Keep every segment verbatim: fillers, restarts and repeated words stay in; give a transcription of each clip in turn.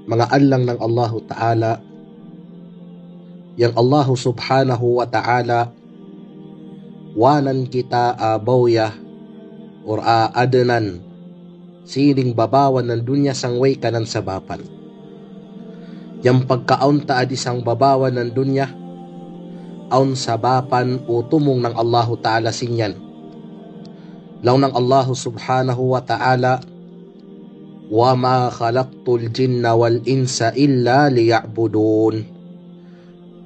Manga allang nang Allahu Ta'ala, yang Allahu Subhanahu wa Ta'ala, wanan kita, ah, bawya, or, ah, adenan, sining babawan nang dunya sangway kanan sabapan. Yang pagkaawn ta adi sang babawan nang dunya, awn sabapan o tumung nang Allahu Ta'ala sinian. Laung nang Allahu Subhanahu wa Ta'ala, "Wa ma khalaqtul jinna wal insa illa liya'budun."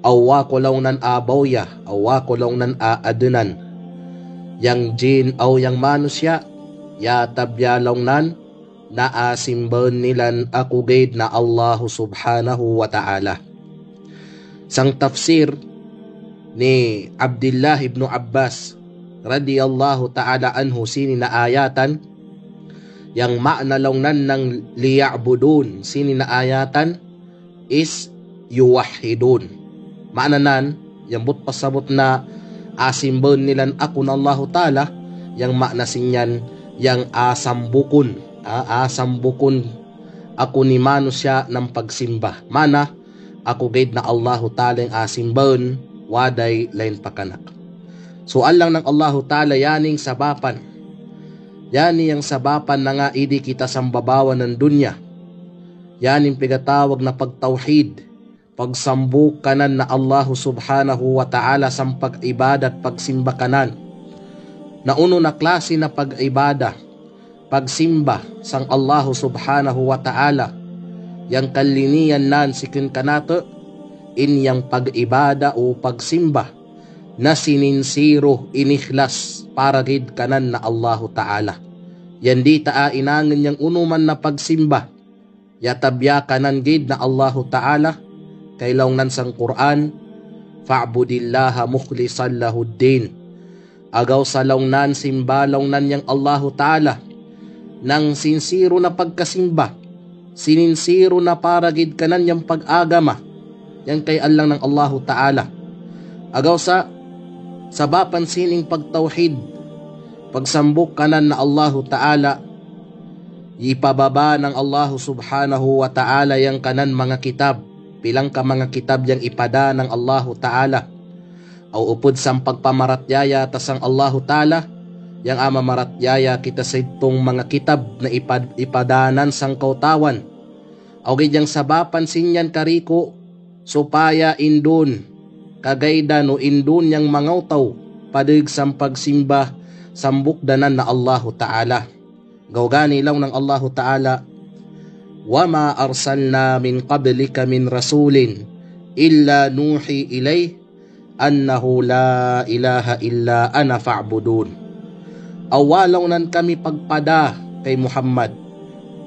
Aw wa ko laung nan a bawya, aw wa ko laung nan a adenan, yang jin aw yang manusiya', yatabya laung nan, na a simban nilan aku gaid na Allahu Subhanahu wa Ta'ala. Sang tafsir ni Abdillah ibnu Abbas radiyallahu ta'ala anhu sini na ayatan, yang ma'na laung nan nang liya'budun sini na ayatan is yuwahhidun. Ma'na nan, yang but pasabut na a simban nilan aku na Allahu Ta'ala, yang ma'na sinian, yang a sambukun, a, a sambukun aku ni manusiya' nang pagsimba. Ma'na, aku gaid na Allahu Ta'ala yang a simban, waday lain pakanak. So allang nang Allahu Ta'ala, yaning sabapan. Yani yang sabapan nanga idi kita sang babawan nang dunya. Yaning pigatawag na pagtawhid, pagsambuk kanan na Allahu Subhanahu wa Ta'ala sang pag-ibadat, pagsimba kanan. Na unu na klasi na pag-ibada, pagsimba sang Allahu Subhanahu wa Ta'ala, yang kalinian nan sikin kanate, in yang pag-ibada o pagsimba na sininsiru, inikhlas para gaid kanan na Allahu Ta'ala. Yang di' ta a inangan yang unu man na pagsimba, yatabya kanan gaid na Allahu Ta'ala, kay laung nan sang Qur'an, "Fa'budillaha mukhlishan lahuddin." Agaw sa laung nan simba laung nan yang Allahu Ta'ala nang sinsiru na pagkasimba, sininsiru na para gaid kanan yang pag-agama, yang kay allang nang Allahu Ta'ala. Agaw sa, sabapan sining pagtawhid, pagsambuk kanan na Allahu Ta'ala, ipababa nang Allahu Subhanahu wa Ta'ala yang kanan manga kitab, pilang ka manga kitab yang ipada nang Allahu Ta'ala. Aw upud sang pagpamaratiyaya ta sang Allahu Ta'ala, yang a mamaratiyaya kita sa idtung manga kitab na ipad-, ipadanan sang kawtawan. Aw gaid yang sabapan sinian kariku, supaya indun, kagaidan o indun yang mangawtaw, padeg sang pagsimba, sambukdanan na Allahu Ta'ala. Gaw gani laung nang Allahu Ta'ala, "Wa ma arsalna min qablika min rasulin illa nuhi ilayhi annahu la ilaha illa ana fa'budun." Aw wa laung nan kami pagpada kay Muhammad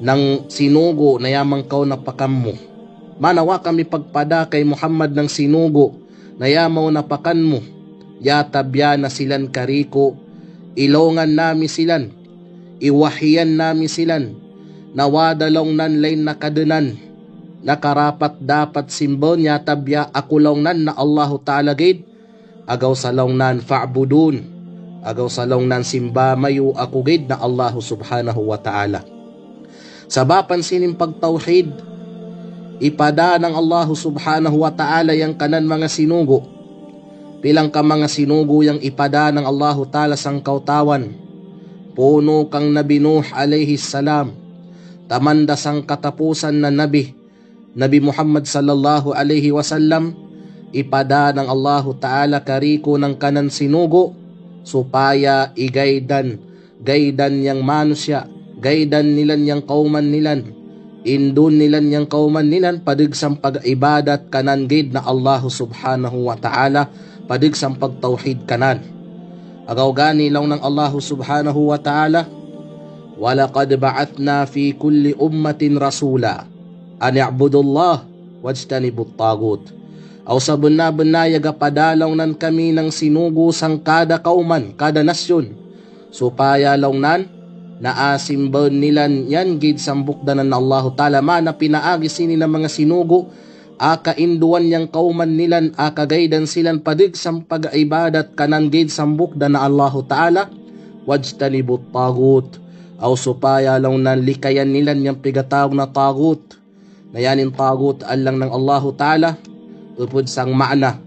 nang sinugu na yamang kaw na pakanmu. Ma'na wa kami pagpada kay Muhammad nang sinugu na yamang na pakanmu. Yatabya na silan kariku, ilongan nami silan, iwahiyan nami silan, na wada laung nan lain na kadenan, na karapat-dapat simban, yatabya aku laung nan na Allahu Ta'ala gaid, agaw sa laung nan fa'budun, agaw sa laung nan simba mayu aku gaid na Allahu Subhanahu wa Ta'ala. Sabapan sining pagtawhid, ipada nang Allahu Subhanahu wa Ta'ala yang kanan manga sinugu. Pilang ka manga sinugu yang ipada nang Allahu Ta'ala sang kawtawan. Punu kang Nabi Nuh alayhis salam. Taman da sang katapusan na nabi, Nabi Muhammad sallallahu alayhi wasallam, ipada nang Allahu Ta'ala kariku nang kanan sinugu, supaya igaidan, gaidan yang manusiya', gaidan nilan yang kawman nilan, indun nilan yang kawman nilan, padeg sang pag-ibadat kanan gaid na Allahu Subhanahu wa Ta'ala, padeg sang pagtawhid kanan. Agaw gani laung nang Allahu Subhanahu wa Ta'ala, "Wa laqad ba'athna fi kulli ummatin rasula an i'budullah wajtanibut taghut." Aw sabenna-benna iyaga padalawnan kami nang sinugu sang kada kawman, kada nasyon. Supaya lawnan, na a simban nilan yan gid sambukdanan Allahu Ta'ala, ma'ana pinaagi sini na manga sinugu, a kainduan yang kawman nilan, a kagaidan silan padeg sang pagaibadat kanan gid sambukdanan Allahu Ta'ala, wajtanibut taghut. Aw supaya lawnan likayan nilan yang pigatawag na taghut. Na yanin tagut allang nang Allahu Ta'ala, upud sang ma'na,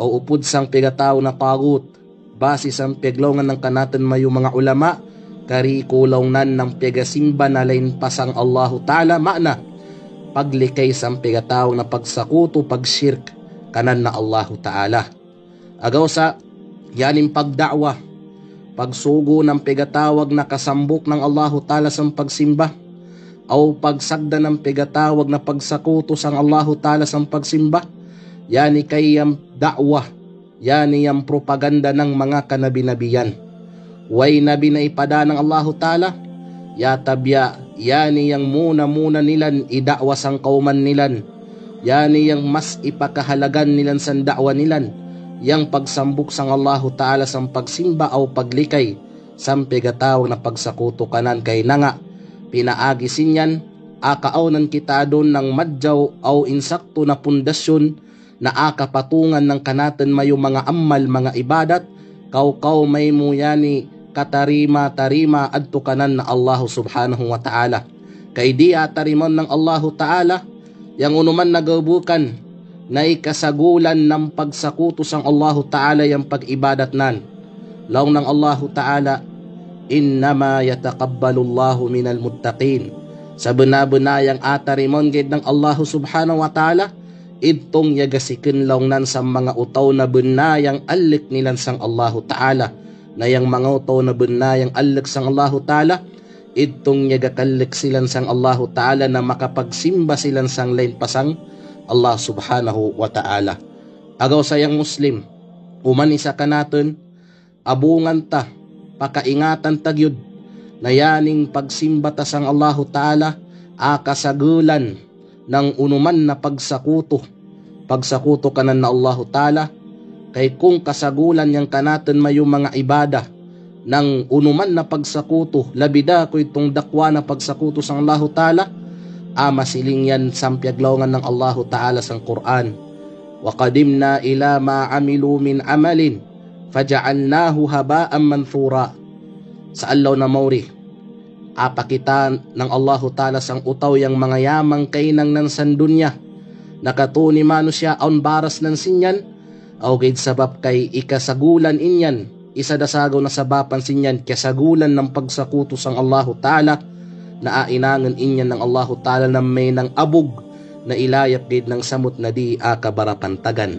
o upud sang pigatawag na tagut, basi sang piyaglawngan nang kanatun mayu manga ulama, kari ku lawngnan nang piyagasimba na lain pa sang Allahu Ta'ala, ma'na, paglikay sang pigatawag na pagsakutu, pagshirk kanan na Allahu Ta'ala. Agaw sa, yanin pagda'wa, pagsugu nang pigatawag na kasambuk nang Allahu Ta'ala sang pagsimba, aw pagsagda nang pigatawag na pagsakutu sang Allahu Ta'ala sang pagsimba, yani kay yang da'wa, yani yang propaganda nang manga kanabi-nabian. Way nabi na ipada nang Allahu Ta'ala, ya tabiya', yani yang muna-muna nilan ida'wa sang kauman nilan, yani yang mas ipakahalagan nilan sang da'wa nilan, yang pagsambuk sang Allahu Ta'ala sang pagsimba aw paglikay sang pigatawag na pagsakutu kanan. Kay nanga pinaagi sin yan, akaawnan kita dun nang madjaw aw insaktu na pundasyon na akapatungan nang kanatun mayu manga amal, manga ibadat, kaw-kaw maymu yani katarima-tarima adtu kanan na Allahu Subhanahu wa Ta'ala. Kay di atarimaun nang Allahu Ta'ala yang unuman na gabukan na ikasagulan nang pagsakutu sang Allahu Ta'ala yang pag-ibadatnan. Laung nang Allahu Ta'ala, "Innama yataqabbalullahu minal muttaqin." Sabena-bena yang atarimaun gid nang Allahu Subhanahu wa Ta'ala, idtung iyaga sikun lawngnan sang manga utaw na bena yang allek nilan sang Allahu Ta'ala. Na yang manga utaw na bena yang allek sang Allahu Ta'ala, idtung iyaga kallek silan sang Allahu Ta'ala na makapagsimba silan sang lain pa sang Allah Subhanahu wa Ta'ala. Agaw sa yang Muslim, uman isa kanatun, abungan ta, pakaingatan ta giyud, na yaning pagsimba ta sang Allahu Ta'ala, akasagulan nang unuman na pagsakutu, pagsakutu kanan na Allahu Ta'ala. Kay kung kasagulan yang kanatun mayu manga ibada nang unuman na pagsakutu, labi daku itung dakwa na pagsakutu sang Allahu Ta'ala, a masiling yan sang piyaglawngan nang Allahu Ta'ala sang Qur'an, "Wa qadimna ila ma amilu min amalin faja'alnahu haba'an manthura." Sa allaw na mauri, apakita nang Allahu Ta'ala sang utaw yang manga yamang kainang nan sang dunya, na katuni manusiya' awn baras nan sin yan, aw gid sabab kay ikasagulan in yan, isa dasagaw na sabapan sin yan, kasagulan nang pagsakutu sang Allahu Ta'ala, na a inangun in yan nang Allahu Ta'ala na mahinang abug, na ilayap gid nang samut na di' akabarapantagan.